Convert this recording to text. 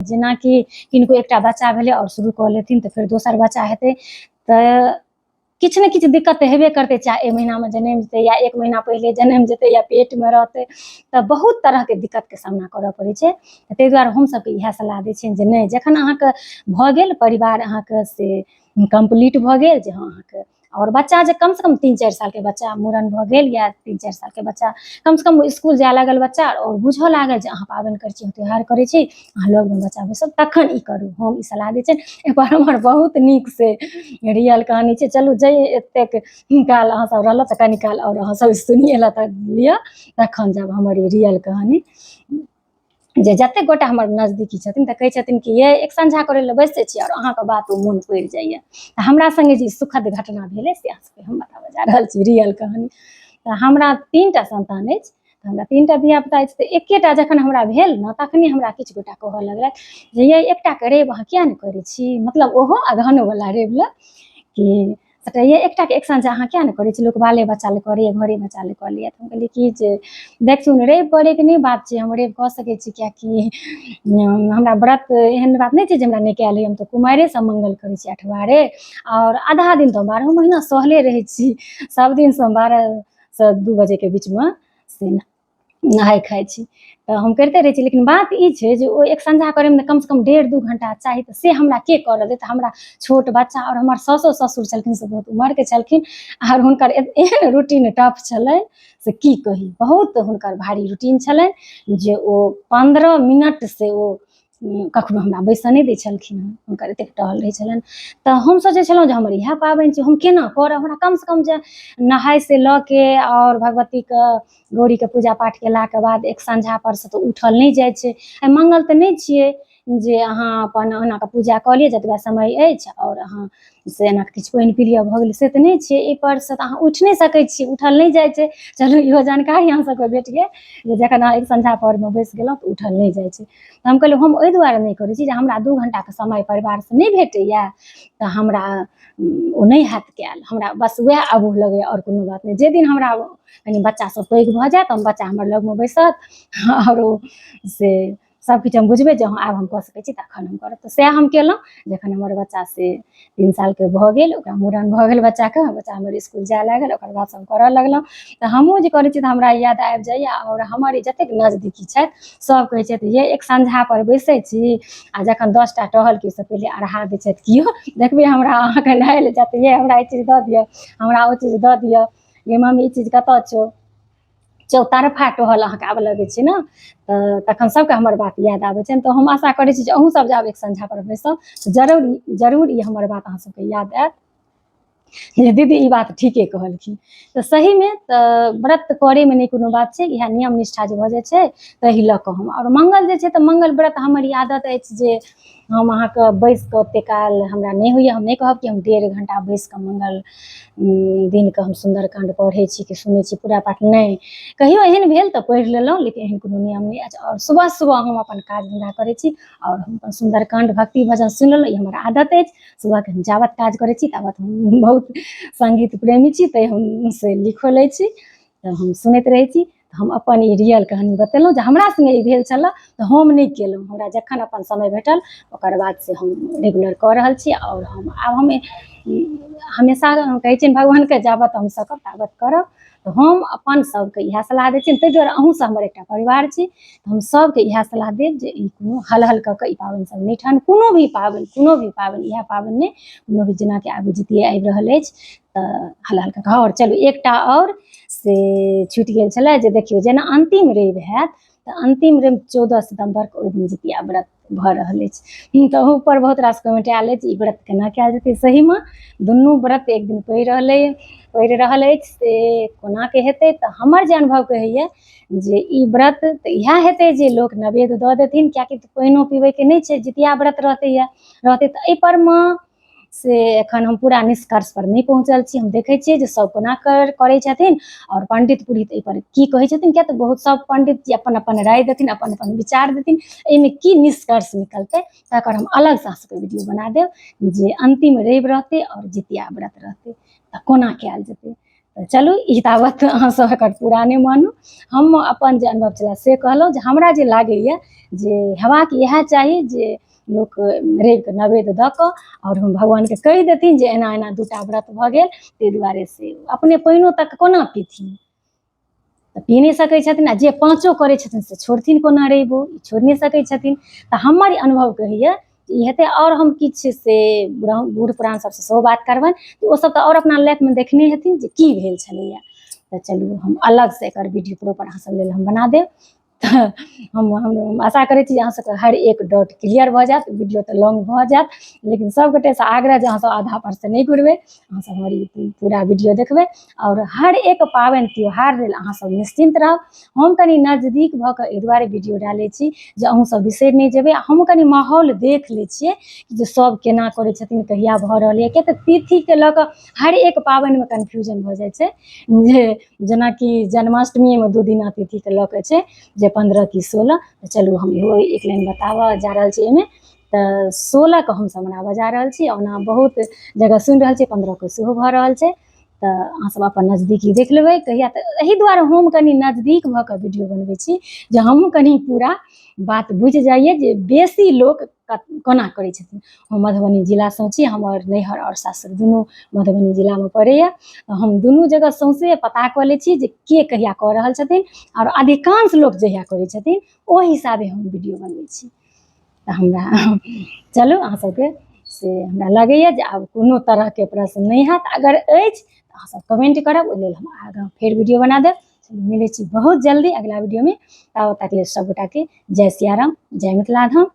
जेनाकि किनको एकटा बच्चा भेलै आओर शुरू कऽ लेथिन तऽ फेर दोसर बच्चा हेतै तऽ किछु ने किछु दिक्कत तऽ हेबे करतै, चाहे एहि महीनामे जनमि जेतै या एक महीना पहिले जनमि जेतै या पेटमे रहतै, तऽ बहुत तरहके दिक्कतके सामना करऽ पड़ै छै। ताहि दुआरे हम सबके इएह सलाह दै छियनि जे नहि, जखन अहाँके भऽ गेल परिवार अहाँके से कम्प्लीट भऽ गेल जे हँ अहाँके आओर बच्चा जे कमसँ कम 3-4 सालके बच्चा मूड़न भऽ गेल या 3-4 सालके बच्चा कमसँ कम इसकुल जाय लागल बच्चा आओर बुझऽ लागल जे अहाँ पाबनि करै छी, त्यौहार करै छी, अहाँ लगमे बच्चा बैसल, तखन ई करू। हम ई सलाह दै छियनि। एहिपर हमर बहुत नीक से रियल कहानी छै। चलू जे एतेक काल अहाँ सब रहलहुँ तऽ कनी काल आओर अहाँ सब सुनिए लऽ तऽ लिअ, तखन जायब हमर ई रियल कहानी। जे जतेक गोटा हमर नजदीकी छथिन तऽ कहै छथिन कि ये एक संझा करै लए बैसै छी आओर अहाँके बात ओ मोन पड़ि जाइए। तऽ हमरा सङ्गे जे सुखद घटना भेलै से अहाँ सबके हम बताबऽ जा रहल छी रियल कहानी। तऽ हमरा 3टा संतान अछि, हमरा 3टा धियापुता अछि। तऽ एकेटा जखन हमरा भेल ने तखने हमरा किछु गोटा कहऽ लगलथि जे यै एकटाके रवि अहाँ किया नहि करै छी, मतलब ओहो अगहनोवला रवि लए कि ये एकटाके एक साँझ अहाँ किया नहि करै छी, लोक बाले बच्चा लए करैए, घरे बच्चा लए कऽ लैए। तऽ हम कहलियै कि जे देखथुन रवि करैके नहि बात छै, हम रवि कऽ सकै छी, किएकि हमरा व्रत एहन बात नहि छै जे हमरा नहि कयल होइए। हम तऽ कुमारिएसँ मङ्गल करै छी अठवारे, आओर आधा दिन तऽ 12 महीना सहले रहै छी, सब दिन 12 से 2 बजेके बीचमे से नहाय खाइ छी, तऽ हम करिते रहै छी। लेकिन बात ई छै जे ओ एक संझा करैमे कमसँ कम 1.5-2 घंटा चाही, तऽ से हमरा के करऽ देत? हमरा छोट बच्चा आओर हमर साउसो ससुर छलखिन से बहुत उमरके छलखिन, आओर हुनकर एहन रूटीन टफ छलनि से की कही, बहुत हुनकर भारी रूटीन छलनि जे ओ 15 मिनट से ओ कखनो हमरा बैसऽ नहि दै छलखिन हँ, हुनकर एतेक टहल रहै छलनि। तऽ हम सोचै छलहुँ जे हमर इएह पाबनि छै, हम केना करब? हमरा कमसँ कम जे नहायसँ लऽ के आओर भगवतीके गौरीके पूजा पाठ केलाके बाद एक संझा पर से तऽ उठल नहि जाइ छै। आइ मंगल तऽ नहि छियै जे अहाँ अपन ओना कऽ पूजा कऽ लिअ जतबा समय अछि आओर अहाँ से एना किछु पानि पी लिअ भऽ गेलै, से तऽ नहि छियै। एहिपर से तऽ अहाँ उठि नहि सकै छी, उठल नहि जाइ छै। चलू इहो जानकारी अहाँ सबके भेट गेल जे जखन अहाँ एक संझा परमे बैस गेलहुँ तऽ उठल नहि जाइ छै। तऽ हम कहलियै हम ओहि दुआरे नहि करै छी जे हमरा 2 घंटाके समय परिवारसँ नहि भेटैए, तऽ हमरा ओ नहि हैत कयल, हमरा बस वएह अबूह लगैए आओर कोनो बात नहि। जे दिन हमरा कनि बच्चा सब पैघ भऽ जायत, हम बच्चा हमर लगमे बैसत आओर ओ से सबकिछु हम बुझबै जे हँ आब हम कऽ सकै छी, तखन हम करब। तऽ सएह हम केलहुँ। जखन हमर बच्चा से 3 सालके भऽ गेल, ओकरा मूड़न भऽ गेल बच्चाके, बच्चा हमर इसकुल जाय लागल, ओकर बाद हम करऽ लगलहुँ। तऽ हमहूँ जे करै छी तऽ हमरा याद आबि जाइए, आओर हमर जतेक नजदीकी छथि सब कहै छथि ये एक संझा पर बैसै छी आ जखन 10टा टहल के से पहिले अढ़ा दै छथि, केओ देखबै हमरा अहाँके नहाय लए जायत, ये हमरा ई चीज दऽ दिअ, हमरा ओ चीज दऽ दिअ, ये मम्मी ई चीज कतऽ छौ, चौतरफा टहल अहाँके आबऽ लगै छै ने, तऽ तखन सबके हमर बात याद आबै छनि। तऽ हम आशा करै छी जे अहूँ सब जायब एक संझा पर बैसब तऽ जरूर जरूर ई हमर बात अहाँ सबके याद आयत जे दीदी ई बात ठीके कहलखिन। तऽ सहीमे तऽ व्रत करैमे नहि कोनो बात छै, इएह नियम निष्ठा जे भऽ जाइ छै ताहि लऽ कऽ हम आओर मंगल जे छै तऽ मंगल व्रत हमर ई आदत अछि जे हम अहाँके बैस कऽ ओतेक काल हमरा नहि होइए। हम नहि कहब कि हम 1.5 घंटा बैस कऽ मंगल दिनके हम सुन्दरकाण्ड पढ़ै छी कि सुनै छी पूरा पाठ, नहि, कहियो एहन भेल तऽ पढ़ि लेलहुँ, लेकिन एहन कोनो नियम नहि अछि। आओर सुबह सुबह हम अपन काज धन्धा करै छी आओर हम अपन सुन्दरकाण्ड भक्ति भजन सुनि लेलहुँ, ई हमर आदत अछि। सुबहके हम जाबत काज करै छी ताबत हम बहुत सङ्गीत प्रेमी छी, तैँ हम से लिखो लै छी तऽ हम सुनैत रहै छी। हम अपन ई रियल कहानी बतेलहुँ जे हमरा सङ्गे ई भेल छलऽ तऽ हम नहि केलहुँ, हमरा जखन अपन समय भेटल ओकर बाद से हम रेगुलर कऽ रहल छी। आओर हम आब हम हमेशा कहै छियनि भगवानके जाबत हम सकब ताबत करब। तऽ हम अपन सबके इएह सलाह दै छियनि, ताहि दुआरे अहूँ सब हमर एकटा परिवार छी, हम सबके इएह सलाह देब जे ई कोनो हल हल कऽ कऽ ई पाबनि सब नहि ठान, कोनो भी पाबनि, कोनो भी पाबनि, इएह पाबनि नहि, कोनो भी, जेनाकि आगू जितिये आबि रहल अछि तऽ हल हल कऽ कऽ। आओर चलू एकटा आओर से छुटि गेल छलै जे देखियौ जेना अन्तिम रवि हैत तऽ अन्तिम रवि 14 सितम्बरके ओहि दिन जितिया व्रत भऽ रहल अछि। तऽ ओहूपर बहुत रास कमेंट आयल अछि ई व्रत केना कयल जेतै? सहीमे दुनू व्रत एक दिन पड़ि रहल अछि, से कोनाके हेतै? तऽ हमर जे अनुभव कहैए जे ई व्रत तऽ इएह हेतै जे लोक नवेद दऽ देथिन, किएकि पानिओ पीबैके नहि छै, जितिया व्रत रहतै रहतै तऽ एहिपर मे से एखन हम पूरा निष्कर्ष पर नहि पहुँचल छी। हम देखै छियै जे सब कोना करै छथिन आओर पंडित पुरोहित एहिपर की कहै छथिन, किया तऽ बहुत सब पंडित जी अपन अपन राय देथिन, अपन अपन विचार देथिन, एहिमे की निष्कर्ष निकलतै तकर हम अलगसँ अहाँ सबके वीडियो बना देब जे अन्तिम रवि रहतै आओर जितिया व्रत रहतै तऽ कोना कयल जेतै। तऽ चलू ई ताबत अहाँसभ एकर पूरा नहि मानू। हम अपन जे अनुभव छलै से कहलहुँ जे हमरा जे लागैए जे हेबाक इएह चाही जे लोक रविके नैवेद्य दऽ कऽ आओर हम भगवानके कहि देथिन जे एना एना 2टा व्रत भऽ गेल, ताहि दुआरे से अपने पानिओ तक कोना पीथिन, तऽ पी नहि सकै छथिन। आ जे 5 करै छथिन से छोड़थिन कोना, रविओ छोड़ि नहि सकै छथिन। तऽ हमर अनुभव कहैए ई हेतै। आओर हम किछु से बूढ़ पुरान सबसँ सेहो बात करबनि, तऽ ओसब तऽ आओर अपना लाइफमे देखने हेथिन जे की भेल छलैए। तऽ चलू हम अलगसँ एकर वीडियो प्रॉपर अहाँ सब लेल हम बना देब। तऽ हम आशा करै छी जे अहाँ सबके हर एक डाउट क्लियर भऽ जायत। वीडियो तऽ लॉन्ग भऽ जायत, लेकिन सबगोटेसँ आग्रह जे अहाँ सब आधा पर से नहि घुरबै, अहाँ सब हमर ई पूरा वीडियो देखबै। आओर हर एक पाबनि त्योहार लेल अहाँ सब निश्चिन्त रहब। हम कनि नजदीक भऽ कऽ एहि दुआरे वीडियो डालै छी जे अहूँ सब बिसरि नहि जेबै। हमहूँ कनि माहौल देख लै छियै जे सब केना करै छथिन, कहिया भऽ रहल यऽ, किया तऽ तिथिके लऽ कऽ हर एक पाबनिमे कन्फ्यूजन भऽ जाइ छै। जे जेनाकि जन्माष्टमीमे 2 दिना तिथिके लऽ कऽ छै जे 15 कि 16। तऽ चलू हम इहो एक लाइन बताबऽ जा रहल छी एहिमे। तऽ 16 के हमसब मनाबऽ जा रहल छी। ओना बहुत जगह सुनि रहल छी 15 के सेहो भऽ रहल छै। तऽ अहाँ सब अपन नजदीकी देख लेबै कहिया। तऽ एहि दुआरे हम कनि नजदीक भऽ कऽ वीडियो बनबै छी जे हमहूँ कनि पूरा बात बुझि जाइए जे बेसी लोक कोना करै छथिन। हम मधुबनी जिलासँ छी, हमर नैहर आओर सासुर दुनू मधुबनी जिलामे पड़ैए। तऽ हम दुनू जगह सौंसे पता कऽ लै छी जे के कहिया कऽ रहल छथिन, आओर अधिकांश लोक जहिया करै छथिन ओहि हिसाबे हम वीडियो बनबै छी। तऽ हमरा चलू अहाँ सबके से हमरा लगैए जे आब कोनो तरहके प्रश्न नहि हैत। अगर अछि तऽ अहाँ सब कमेंट करब, ओहि लेल हम आगाँ फेर वीडियो बना देब। मिलै छी बहुत जल्दी अगिला वीडियोमे। ताबत तक लेल सब गोटाके जय सियाराम, जय मिथिलाधाम।